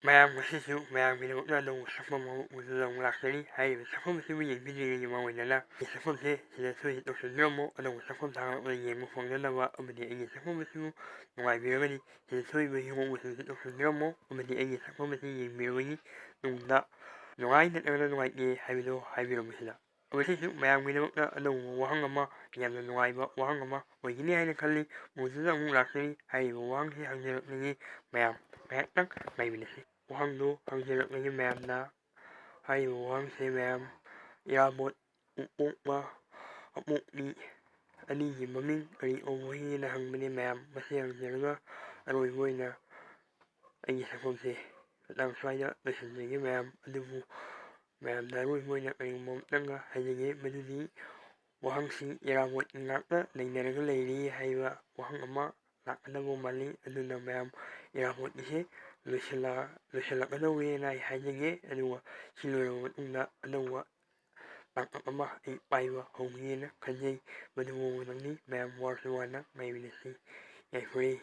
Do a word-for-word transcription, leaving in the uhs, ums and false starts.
ꯃꯌꯥꯝ, ꯉꯁꯤꯁꯨ ꯃꯌꯥꯝꯒꯤꯗꯃꯛꯇ ꯑꯅꯧꯕ ꯁꯛꯐꯝ ꯑꯃ ꯄꯨꯗꯨꯅ ꯑꯃꯨꯛ ꯂꯥꯛꯆꯔꯤ꯫ ꯍꯥꯏꯔꯤꯕ ꯁꯛꯐꯝ ꯑꯁꯤꯕꯨ ꯌꯦꯡꯕꯤꯗ꯭ꯔꯤꯉꯩꯒꯤ ꯃꯃꯥꯡ ꯑꯣꯏꯅ ꯁꯤꯗ ꯁꯣꯏꯗꯅ ꯇꯧꯁꯤꯟꯕꯤꯔꯝꯃꯣ꯫ ꯑꯅꯧꯕ ꯁꯛꯐꯝ ꯊꯥꯒꯠꯂꯛꯄꯗ ꯌꯦꯡꯕ ꯐꯪꯗꯅꯕ ꯑꯃꯗꯤ ꯑꯩꯒꯤ ꯁꯛꯐꯝ ꯑꯁꯤꯕꯨ ꯅꯨꯡꯉꯥꯏꯕꯤꯔꯒꯗꯤ ꯁꯤꯗ ꯁꯣꯏꯕ ꯍꯤꯒꯣꯛ ꯃꯆꯨꯁꯤ ꯇꯧꯁꯤꯟꯕꯤꯔꯝꯃꯣ꯫ ꯑꯃꯗꯤ ꯑꯩꯒꯤ ꯁꯛꯐꯝ ꯑꯁꯤ ꯌꯦꯡꯕꯤꯔꯕꯒꯤ ꯇꯨꯡꯗ ꯅꯨꯡꯉꯥꯏ ꯅꯠꯇ꯭ꯔꯒꯅ ꯅꯨꯡꯉꯥꯏꯇꯦ ꯍꯥꯏꯕꯗꯨ ꯍꯥꯏꯕꯤꯔꯝꯃꯨ ꯁꯤꯗ꯫ ꯉꯁꯤꯁꯨ ꯃꯌꯥꯝꯒꯤꯗꯃꯛꯇ ꯑꯅꯧꯕ ꯋꯥꯍꯪ ꯑꯃ, ꯌꯥꯝꯅ ꯅꯨꯡꯉꯥꯏꯕ ꯋꯥꯍꯪ ꯑꯃ ꯑꯣꯏꯒꯅꯤ ꯍꯥꯏꯅ ꯈꯜꯂꯤ꯫ ꯃꯨꯗꯨꯗ ꯑꯃꯨꯛ ꯂꯥꯛꯆꯔꯤ꯫ ꯍꯥꯏꯔꯤꯕ ꯋꯥꯍꯪꯁꯤ ꯍꯪꯖꯔꯛꯂꯤꯉꯩ ꯃꯌꯥꯝ ꯉꯥꯏꯍꯥꯛꯇꯪ ꯉꯥꯏꯃꯤꯟꯅꯁꯤ꯫ ꯋꯥꯍꯪꯗꯨ ꯍꯪꯖꯔꯛꯂꯤꯉꯩ ꯃꯌꯥꯝꯅ ꯍꯥꯏꯔꯤꯕ ꯋꯥꯍꯪꯁꯤ ꯃꯌꯥꯝ ꯏꯔꯥꯕꯣꯠ, ꯎꯄꯣꯛꯄ, ꯑꯄꯣꯛꯄꯤ ꯑꯅꯤꯒꯤ ꯃꯃꯤꯡ ꯀꯔꯤ ꯀꯧꯕꯒꯦꯅ ꯍꯪꯕꯅꯤ ꯃꯌꯥꯝ꯫ ꯃꯁꯤ ꯍꯪꯖꯔꯒ ꯑꯔꯣꯏꯕ ꯑꯣꯏꯅ ꯑꯩꯒꯤ ꯁꯛꯐꯝꯁꯦ ꯃꯇꯥꯡ ꯁ꯭ꯋꯥꯏꯗ ꯂꯣꯏꯁꯤꯟꯖꯒꯦ ꯃꯌꯥꯝ꯫ ꯑꯗꯨꯕꯨ ꯃꯌꯥꯝꯗ ꯑꯔꯣꯏꯕ ꯑꯣꯏꯅ ꯀꯔꯤꯒꯨꯝꯕ ꯑꯃꯇꯪꯒ ꯍꯥꯏꯖꯒꯦ, ꯃꯗꯨꯗꯤ ꯋꯥꯍꯪꯁꯤ ꯏꯔꯥꯕꯣꯠꯀꯤ ꯉꯥꯛꯇ ꯅꯩꯅꯔꯒ ꯂꯩꯔꯤ ꯍꯥꯏꯕ ꯋꯥꯍꯪ ꯑꯃ ꯂꯥꯛꯀꯗꯕ ꯃꯥꯜꯂꯤ꯫ ꯑꯗꯨꯅ ꯃꯌꯥꯝ ꯏꯔꯥꯕꯣꯠꯀꯤꯁꯦ ꯂꯣꯏꯁꯤꯜꯂ-, ꯂꯣꯏꯁꯤꯜꯂꯛꯀꯗꯧꯔꯦꯅ ꯑꯩ ꯍꯥꯏꯖꯒꯦ꯫ ꯑꯗꯨꯒ ꯁꯤ ꯂꯣꯏꯔꯕ ꯃꯇꯨꯡꯗ ꯑꯅꯧꯕ ꯇꯥꯡꯀꯛ ꯑꯃ ꯑꯩ ꯄꯥꯏꯕ ꯍꯧꯒꯅꯤꯅ ꯈꯟꯖꯩ꯫ ꯃꯗꯨ ꯐꯥꯎꯕꯗꯪꯅꯤ ꯃꯌꯥꯝ, ꯋꯥꯔꯁꯨ ꯋꯥꯅ ꯉꯥꯏꯃꯤꯟꯅꯁꯤ꯫ ꯌꯥꯏꯐꯔꯦ꯫